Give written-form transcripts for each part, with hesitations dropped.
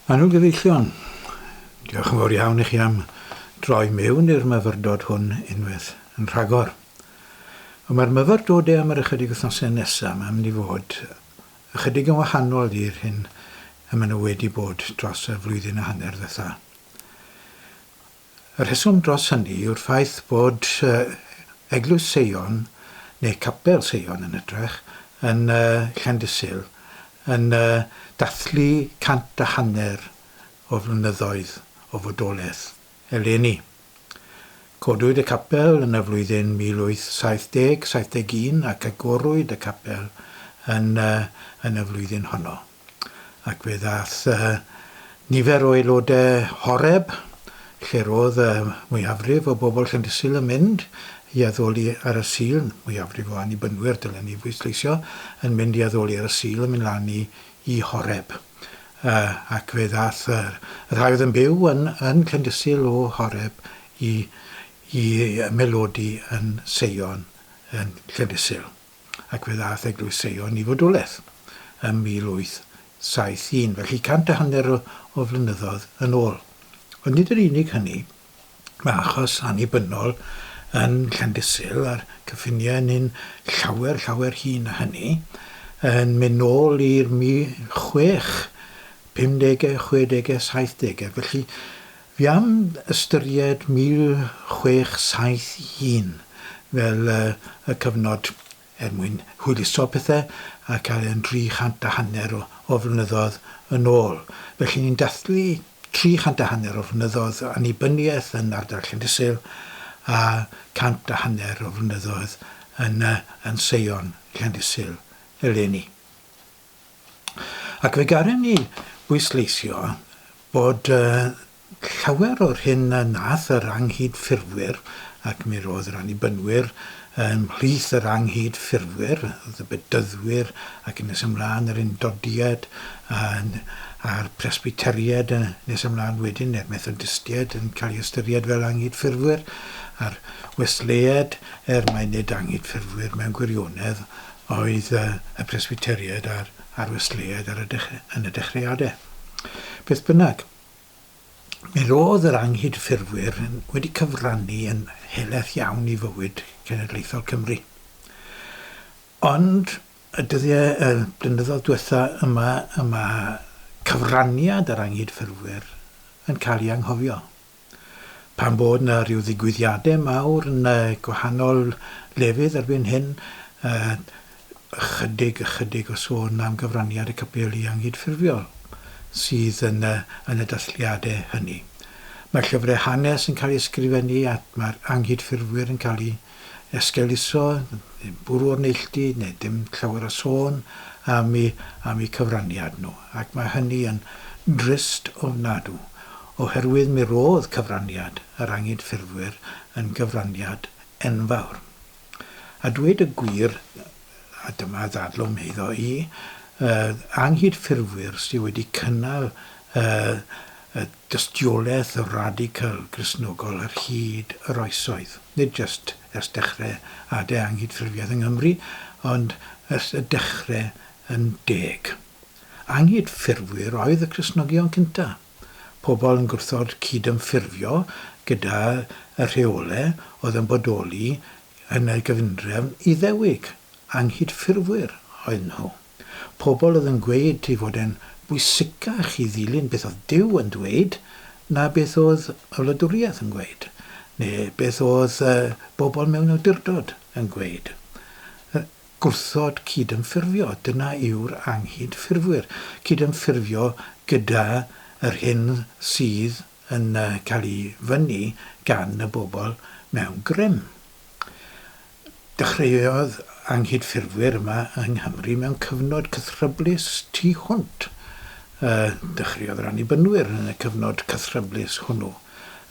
Annwyl gyfeillion, diolch yn fawr iawn i chi am droi mewn i'r myfyrdod hwn unwaith yn rhagor. Ond mae'r myfyrdodau am yr ychydig wythnosau nesaf yma'n mynd i fod ychydig yn wahanol i'r hyn y maen nhw wedi bod dros y flwyddyn a hanner ddiwetha. Y rheswm dros hynny yw'r ffaith bod Eglwys Seion, neu Capel Seion yn hytrach, yn Llandysul yn dathlu 150 o flynyddoedd o fodolaeth eleni. Codwyd y capel yn y flwyddyn 1870, 71 ac agorwyd y capel yn yn y flwyddyn honno. Ac fe ddaeth nifer o aelodau Horeb, lle roedd y mwyafrif o bobl Llandysul yn mynd i addoli ar y Sul, mwyafrif o Annibynwyr, dylen ni bwysleisio, yn mynd i addoli ar y Sul yn mynd lan i, i Horeb. Uh, ac fe ddaeth y, y rhai oedd yn byw yn, yn Llandysul o Horeb i, i melodi yn Seion yn Llandysul. ac fe ddaeth Eglwys Seion i fodolaeth ym 1871, felly 150 o, o flynyddoedd yn ôl. Ond nid yr unig hynny, mae achos annibynnol yn Llandysul a'r cyffiniau yn un llawer, llawer hŷn na hynny, yn mynd nôl i'r 1650au, 60au, 70au. Felly, fi am ystyried 1671 fel y cyfnod er mwyn hwyluso pethau a cael e'n 350 o, o flynyddoedd yn ôl. Felly ni'n dathlu 350 o flynyddoedd annibyniaeth yn ardal Llandysul a 150 o flynyddoedd yn, yn Seion Llandysul eleni. Ac fe garen ni bwysleisio bod llawer o'r hyn a wnaeth yr anghydffurfwyr, ac mi roedd yr Annibynwyr ymhlith yr anghydffurfwyr, oedd y Bedyddwyr ac yn nes ymlaen yr Undodiaid a'r Presbyteriaid yn nes ymlaen wedyn, neu'r Methodistiaid yn cael ei ystyried fel anghydffurfwyr, a'r Wesleyaid, er mai nid anghydffurfwyr mewn gwirionedd oedd y Presbyteriaid a'r, a'r Wesleyaid ar y dechre, yn y dechreuadau. Beth bynnag, mi roedd yr anghydffurfwyr wedi cyfrannu yn helaeth iawn i fywyd cenedlaethol Cymru. Ond y dyddiau, y blynyddoedd diwetha yma, y mae cyfraniad yr anghydffurfwyr yn cael ei anghofio. Pam bod 'na rhyw ddigwyddiadau mawr yn y gwahanol lefydd erbyn hyn, ychydig, ychydig o sôn am gyfraniad y capeli anghydffurfiol sydd yn y, yn y dathliadau hynny. Mae llyfrau hanes yn cael eu ysgrifennu a mae'r anghydffurfwyr yn cael eu esgeuluso, bwrw o'r neilltu, neu dim llawer o sôn am eu, am eu cyfraniad nhw. Ac mae hynny yn drist ofnadw, oherwydd mi roedd cyfraniad yr anghydffurfwyr yn gyfraniad enfawr. A dweud y gwir, a dyma ddadl o'm heiddo i, anghydffurfwyr sydd wedi cynnal y dystiolaeth radical Gristnogol ar hyd yr oesoedd, nid jyst ers dechrau adeg anghydffurfiaeth yng Nghymru, ond ers y dechrau yn deg. Anghydffurfwyr oedd y Cristnogion cynta'. Pobl yn gwrthod cydymffurfio gyda y rheole oedd yn bodoli yn y gyfundrefn Iddewig. Anghydffurfwyr oedd nhw. Pobl oedd yn gweud ei fod e'n bwysicach i ddilyn beth oedd Duw yn dweud na beth oedd y wladwriaeth yn gweud, neu beth oedd bobl mewn awdurdod yn gweud. Gwrthod cydymffurfio, dyna yw'r anghydffurfwyr. Cydymffurfio gyda yr hyn sydd yn cael ei fynnu gan y bobl mewn grym. Dechreuodd anghydffurfwyr yma yng Nghymru mewn cyfnod cythryblus tu hwnt. Dechreuodd yr Annibynwyr yn y cyfnod cythryblus hwnnw.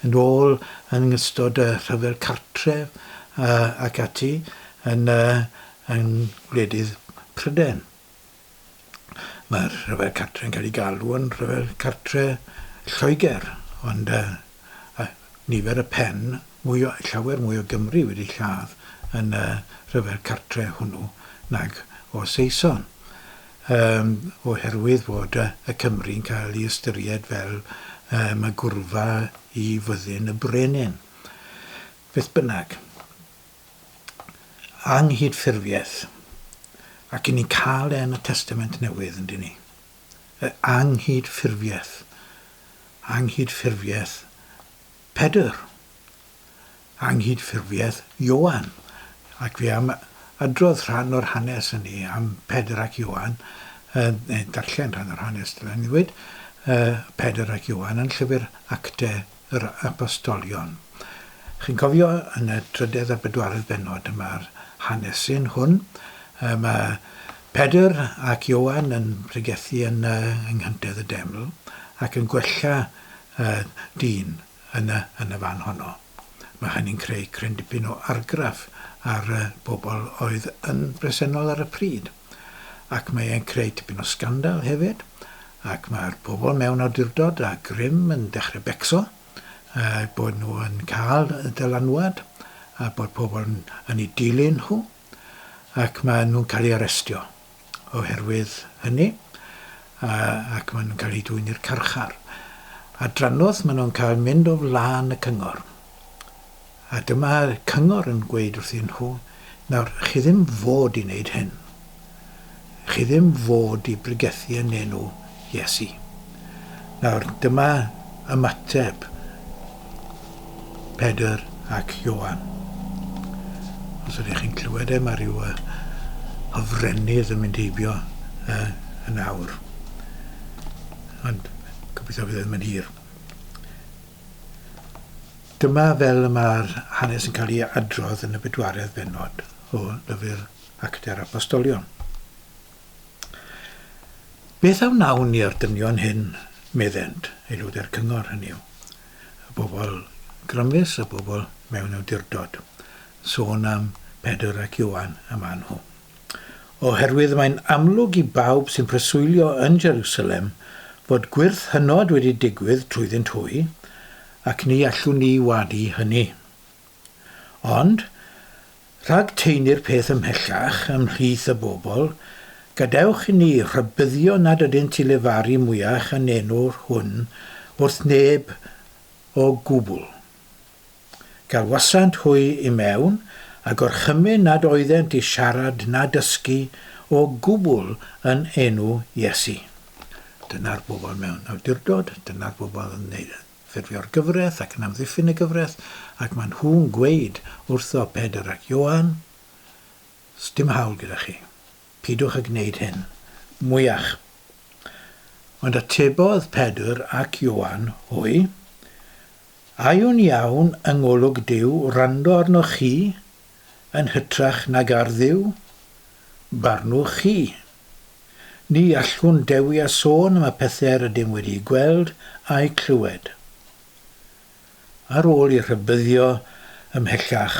Yn ôl yn ystod y Rhyfel Cartref ac ati yn yng ngwledydd Prydain. Mae'r Rhyfel Cartre yn cael ei galw yn Rhyfel Cartre Lloegr, ond nifer y pen, mwy o, llawer mwy o Gymry wedi lladd yn y Rhyfel Cartre hwnnw nag o Saeson. um, oherwydd bod y, y Cymry'n cael ei ystyried fel um, y gwrfa i fyddin y brenin. Beth bynnag, anghydffurfiaeth, ac i ni'n cael e yn y Testament Newydd, yndyn ni. Y anghydffurfiaeth. Anghydffurfiaeth Pedr. Anghydffurfiaeth Ioan. Ac fi am adrodd rhan o'r hanes hynny am Pedr ac Ioan, neu darllen rhan o'r hanes dylen ni ddweud, Pedr ac Ioan yn llyfr Actau yr Apostolion. Chi'n cofio yn y drydedd a'r bedwaredd bennod mae'r hanesyn hwn, mae Pedr ac Ioan yn pregethu yn, yng nghyntedd y deml ac yn gwella dyn yn y, yn y fan honno. Mae hynny'n creu cryn dipyn o argraff ar y bobl oedd yn bresennol ar y pryd. Ac mae e'n creu tipyn o sgandal hefyd, ac mae'r bobl mewn awdurdod a grym yn dechrau becso bod nhw yn cael y dylanwad a bod pobl yn, yn eu dilyn nhw, ac maen nhw'n cael eu arestio oherwydd hynny, ac maen nhw'n cael eu dwyn i'r carchar. A drannoeth maen nhw'n cael mynd o flaen y cyngor. A dyma'r cyngor yn gweud wrthyn nhw, nawr, chi ddim fod i wneud hyn. Chi ddim fod i bregethu yn enw Iesu. Nawr, dyma ymateb Pedr ac Ioan. Os ydych chi'n clywed e, mae rhyw hofrennydd yn mynd heibio yn awr. Ond gobeithio fydd e ddim yn hir. Dyma fel y mae'r hanes yn cael ei adrodd yn y bedwaredd bennod o lyfr Actau'r Apostolion. Beth a wnawn ni â'r dynion hyn, meddent, aelodau'r cyngor, hynny yw, y bobl grymus, y bobl mewn awdurdod. Sôn am Pedr ac Ioan y maen nhw. Oherwydd mae'n amlwg i bawb sy'n preswylio yn Jerusalem fod gwyrth hynod wedi digwydd trwyddynt hwy, ac ni allwn ni wadu hynny. Ond, rhag taenu'r peth ymhellach ymhlith y bobl, gadewch i ni rhybuddio nad ydynt i lefaru mwyach yn enw'r hwn wrth neb o gwbl. Galwasant hwy i mewn, a gorchymyn nad oeddent i siarad na dysgu o gwbl yn enw Iesu. Dyna'r bobl mewn awdurdod, dyna'r bobl yn ffurfio'r gyfraith ac yn amddiffyn y gyfraith, ac maen nhw'n gweud wrtho Pedr ac Ioan, Sdim hawl gyda chi. Pidwch â gwneud hyn. Mwyach. Ond atebodd Pedr ac Ioan hwy, A yw'n iawn yng ngolwg Duw wrando arnoch chi yn hytrach nag ar Dduw? Barnwch chi. Ni allwn dewi a sôn am y pethau yr ydym wedi'u gweld a'u clywed. Ar ôl eu rhybuddio ymhellach,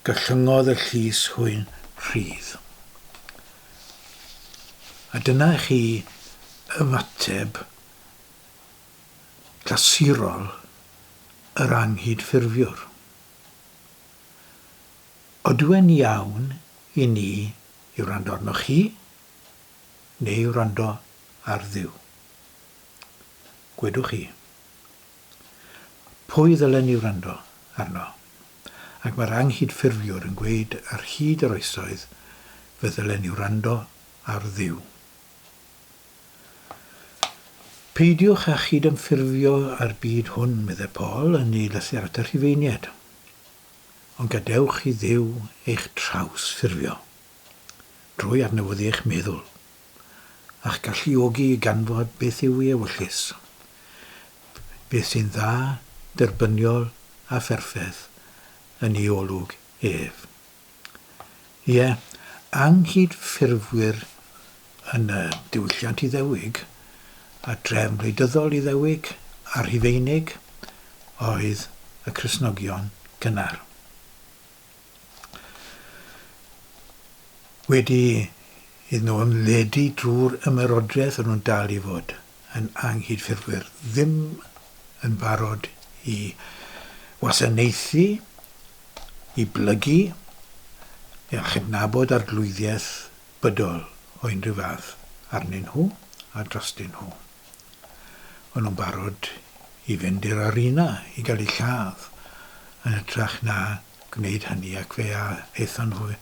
gollyngodd y llys hwy'n rhydd. A dyna chi ymateb clasurol yr anghydffurfiwr. Odw e'n iawn i ni i wrando arnoch chi, neu i wrando ar Dduw? Gwedwch chi. Pwy ddylen ni wrando arno? Ac mae'r anghydffurfiwr yn gweud ar hyd yr oesoedd, fe ddylen ni wrando ar Dduw. Peidiwch â chydymffurfio â'r byd hwn, meddai Paul yn ei lythyr at y Rhufeiniaid, ond gadewch i Dduw eich trawsffurfio drwy adnewyddu eich meddwl, a'ch galluogi i ganfod beth yw ei ewyllys, beth sy'n dda, derbyniol a pherffaith yn ei olwg ef. Ie, anghydffurfwyr yn y diwylliant Iddewig, a drefn wleidyddol Iddewig a Rhufeinig oedd y Cristnogion cynnar. Wedi iddyn nhw ymledu drwy'r ymerodraeth o'n nhw'n dal i fod yn anghydffurfwyr, ddim yn barod i wasanaethu i blygu a chydnabod arglwyddiaeth bydol o unrhyw fath arnyn nhw a drostyn nhw. O'n nhw'n barod i fynd i'r arena i gael eu lladd yn hytrach na gwneud hynny ac fe aethon nhw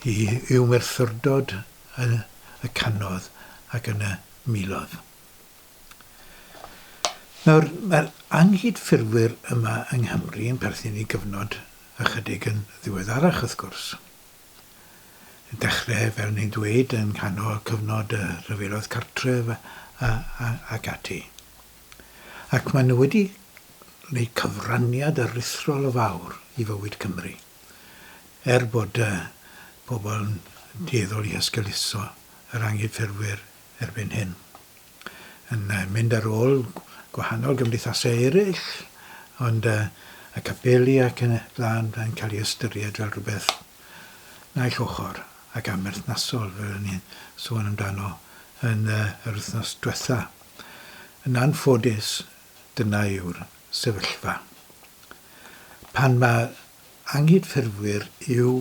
i i'w merthyrdod yn y cannoedd ac yn y miloedd. Nawr, mae'r anghydffurfwyr yma yng Nghymru yn perthyn i gyfnod ychydig yn ddiweddarach, wrth gwrs. Yn dechrau, fel ni'n dweud, yn nghanol cyfnod y rhyfeloedd cartref a, a, ac ati. Ac maen nhw wedi gwneud cyfraniad aruthrol o fawr i fywyd Cymru. Er bod uh, pobl yn dueddol i esgeuluso yr anghydffurfwyr erbyn hyn. Yn mynd ar ôl gwahanol gymdeithasau eraill, ond y capeli ac yn y blaen yn cael ei ystyried fel rhywbeth naill ochr ac amherthnasol, fel o'n i'n sôn amdano yn yr wythnos diwetha. Yn anffodus, dyna yw'r sefyllfa. Pan mae anghydffurfwyr yw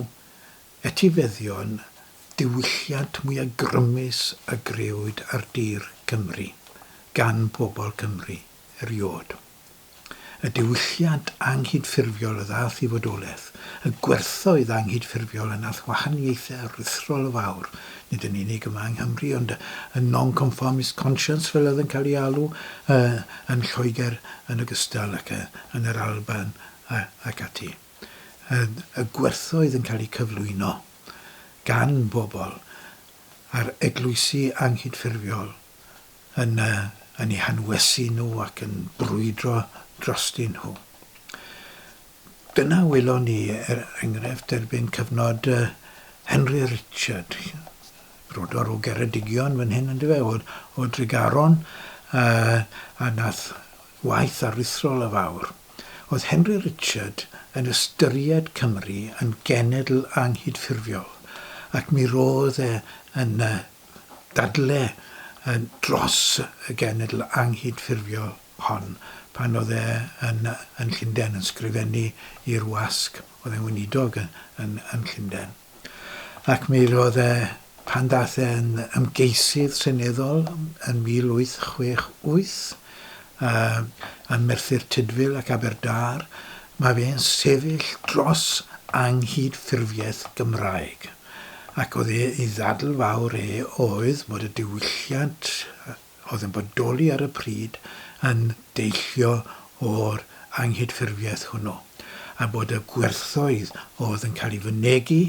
etifeddion diwylliant mwya grymus a grëwyd ar dir Cymru, gan bobl Cymru, eriôd. Y diwylliant anghydffurfiol a ddaeth i fodolaeth, y gwerthoedd anghydffurfiol a nath wahaniaethau aruthrol o fawr, nid yn unig yma yng Nghymru, ond y non-conformist conscience fel oedd yn cael ei alw, yn Lloegr yn ogystal ac yn yr Alban ac ati. Y gwerthoedd yn cael eu cyflwyno gan bobl a'r eglwysi anghydffurfiol yn yn eu hanwesu nhw ac yn brwydro drostyn nhw. Dyna welon ni, er enghraifft, erbyn cyfnod Henry Richard, brodor o Geredigion fan hyn, yndyfe, o, o Dregaron, a nath waith aruthrol a fawr. Oedd Henry Richard yn ystyried Cymru yn genedl anghydffurfiol, ac mi roedd e yn dadle dros y genedl anghydffurfiol hon pan oedd e yn yn Llundain yn sgrifennu i'r wasg, oedd e'n weinidog yn, yn, yn Llundain. Ac mi roedd e, pan ddaeth e'n ymgeisydd seneddol yn 1868, yn Merthyr Tudful ac Aberdâr, mae fe'n sefyll dros anghydffurfiaeth Gymraeg. Ac oedd e, ei ddadl fawr e oedd bod y diwylliant oedd yn bodoli ar y pryd yn deillio o'r anghydffurfiaeth hwnnw, a bod y gwerthoedd oedd yn cael ei fynegi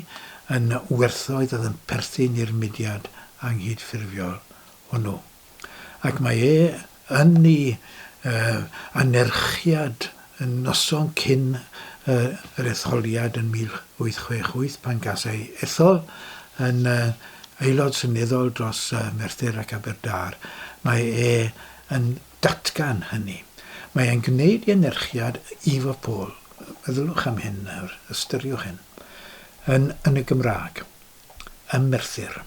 yn werthoedd oedd yn perthyn i'r mudiad anghydffurfiol hwnnw. Ac mae e yn ei anerchiad y noson cyn yr etholiad yn 1868 pan gas ei ethol yn Aelod Seneddol dros Merthyr ac Aberdâr, mae e yn datgan hynny. Mae e'n gwneud ei anerchiad i Liverpool, meddyliwch am hyn nawr, ystyriwch hyn, yn, yn y Gymraeg, ym Merthyr.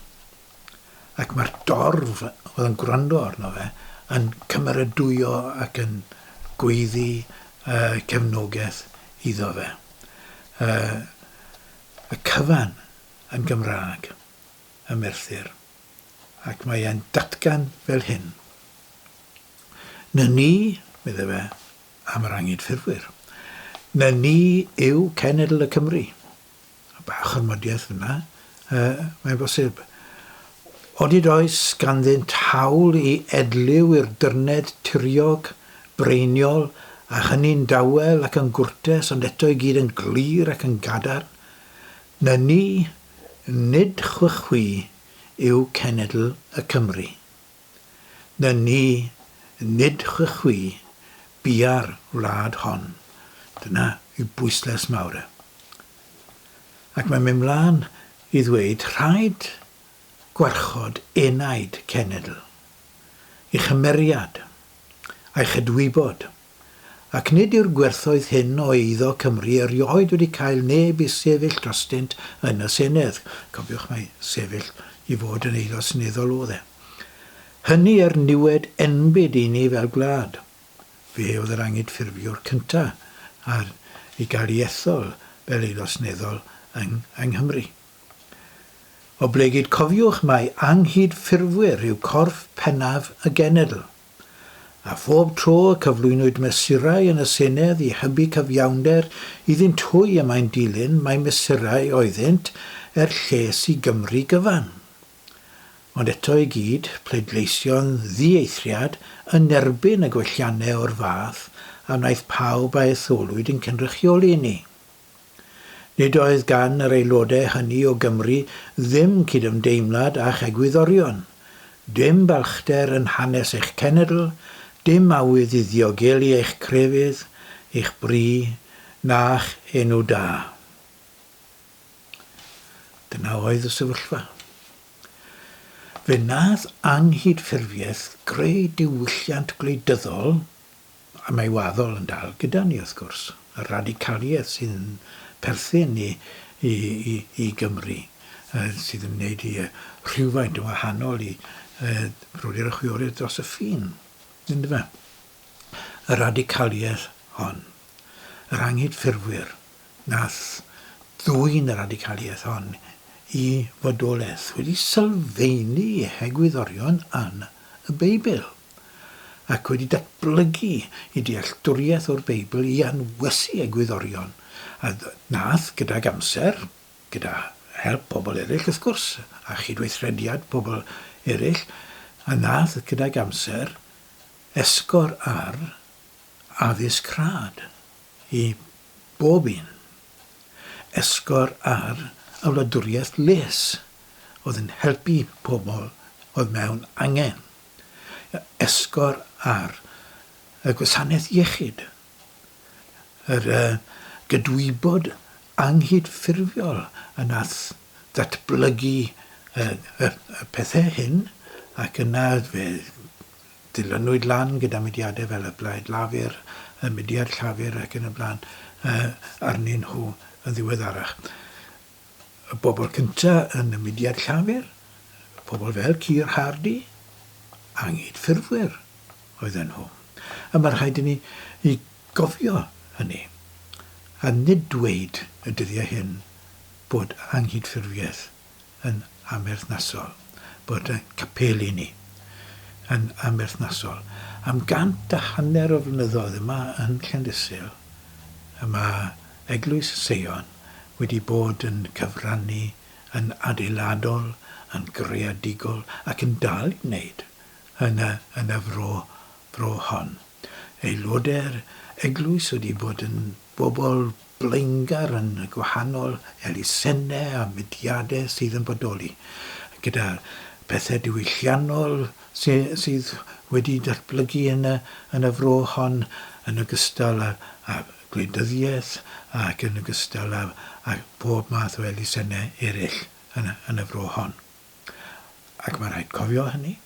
Ac mae'r dorf oedd yn gwrando arno fe yn cymeradwyo ac yn gweiddi uh, cefnogaeth iddo fe. Uh, y cyfan yn Gymraeg ym Merthyr. Ac mae e'n datgan fel hyn. Na ni, medde fe, am yr anghydffurfwyr. Na ni yw cenedl y Cymry. Bach ormodiaeth fyna, uh, mae'n bosib. Odid oes ganddynt hawl i edliw i'r dyrned tiriog, breiniol, a hynny'n dawel ac yn gwrtes, ond eto i gyd yn glir ac yn gadarn? Na ni, nid chwychwi yw cenedl y Cymry. Na ni, nid chwychwi, bia'r wlad hon. Dyna yw bwyslais mawr e. Ac mae'n mynd mlaen i ddweud rhaid gwarchod enaid cenedl, ei chymeriad, a'i chydwybod, ac nid yw'r gwerthoedd hyn o eiddo Cymru erioed wedi cael neb i sefyll drostynt yn y Senedd. Cofiwch mai sefyll i fod yn aelod seneddol oedd e. Hynny er niwed enbyd i ni fel gwlad. Fe oedd yr anghydffurfiwr cyntaf ar i gael ei ethol fel aelod seneddol yng, yng Nghymru. Oblegid cofiwch mai anghydffurfwyr yw corff pennaf y genedl. A phob tro y cyflwynwyd mesurau yn y Senedd i hybu cyfiawnder iddynt hwy y mae'n dilyn mai mesurau oeddynt er lles i Gymru gyfan. Ond eto i gyd, pleidleisio'n ddieithriad yn erbyn y gwelliannau o'r fath a wnaeth pawb a etholwyd yn cynrychioli ni. Nid oedd gan yr aelodau hynny o Gymru ddim cydymdeimlad â'ch egwyddorion, dim balchder yn hanes eich cenedl, dim awydd i ddiogelu eich crefydd, eich bri, na'ch enw da. Dyna oedd y sefyllfa. Fe wnaeth anghydffurfiaeth greu diwylliant gwleidyddol, a mae waddol yn dal gyda ni wrth gwrs, y radicaliaeth sydd yn perthyn i, i, i, i Gymru, sydd yn wneud i rhywfaint yn wahanol i brodyr a chwiorydd dros y ffin, yndyfe? Y radicaliaeth hon, yr anghydffurfwyr, Nath ddwyn y radicaliaeth hon i fodolaeth wedi sylfaenu ei hegwyddorion yn y Beibl, ac wedi datblygu ei dealltwriaeth o'r Beibl i anwesu egwyddorion a nath gydag amser, gyda help pobl eraill wrth gwrs, a chydweithrediad pobl eraill, a nath gydag amser esgor ar addysg rhad i bob un esgor ar y wladwriaeth les oedd yn helpu pobl oedd mewn angen, esgor ar y gwasanaeth iechyd, yr gydwybod anghydffurfiol a nath ddatblygu y, y, y pethau hyn ac yna fe Dilynwyd lan gyda mudiadau fel y Blaid Lafur, y Mudiad Llafur ac yn y blaen arnyn nhw yn ddiweddarach. Y bobl cyntaf yn y Mudiad Llafur, pobl fel Keir Hardie, anghydffurfwyr oedden nhw. A mae rhaid i ni i gofio hynny, a nid dweud y dyddiau hyn bod anghydffurfiaeth yn amherthnasol, bod y capeli ni yn amherthnasol. Am 150 o flynyddoedd yma yn Llandysul, y mae Eglwys Seion wedi bod yn cyfrannu yn adeiladol, yn greadigol ac yn dal i wneud yn y, yn y fro, fro hon. Aelodau'r eglwys wedi bod yn bobl blaengar yn y gwahanol elusennau a mudiadau sydd yn bodoli, gyda pethau diwylliannol sydd wedi datblygu yn y, yn y fro hon, yn ogystal â, â gwleidyddiaeth ac yn ogystal â, â pob math o elusennau eraill yn y, yn y fro hon. Ac mae rhaid cofio hynny.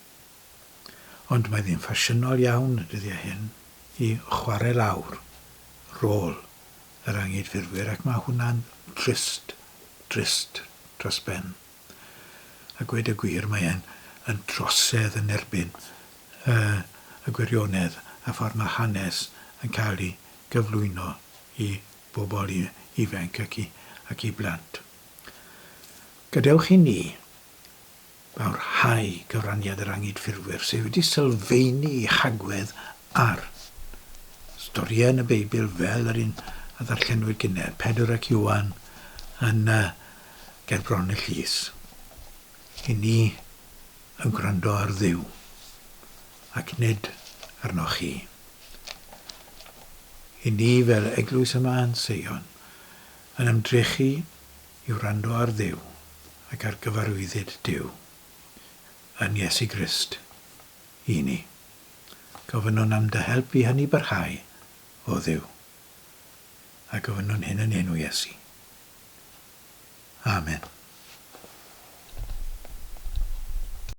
Ond mae ddim ffasiynol iawn y dyddiau hyn i chwarae lawr rôl yr anghydffurfwyr ac mae hwnna'n drist, drist dros ben. A gweud y gwir mae e'n yn drosedd yn erbyn y, y gwirionedd a ffordd mae hanes yn cael ei gyflwyno i bobl ifanc ac i, ac i blant. Gadewch i ni Mawrhau cyfraniad yr Anghydffurfwyr sydd wedi sylfaenu eu hagwedd ar storïau yn y Beibl fel yr un a ddarllenwyd gynnau, Pedr ac Ioan yn ger bron y llys. I ni yn gwrando ar Dduw ac nid arnoch chi. I ni fel eglwys yma yn Seion yn ymdrechu i wrando ar Dduw ac ar gyfarwyddyd Duw yn Iesu Grist i ni. Gofynnwn am dy help i hynny barhau, O Dduw. A gofynnwn hyn yn enw Iesu. Amen.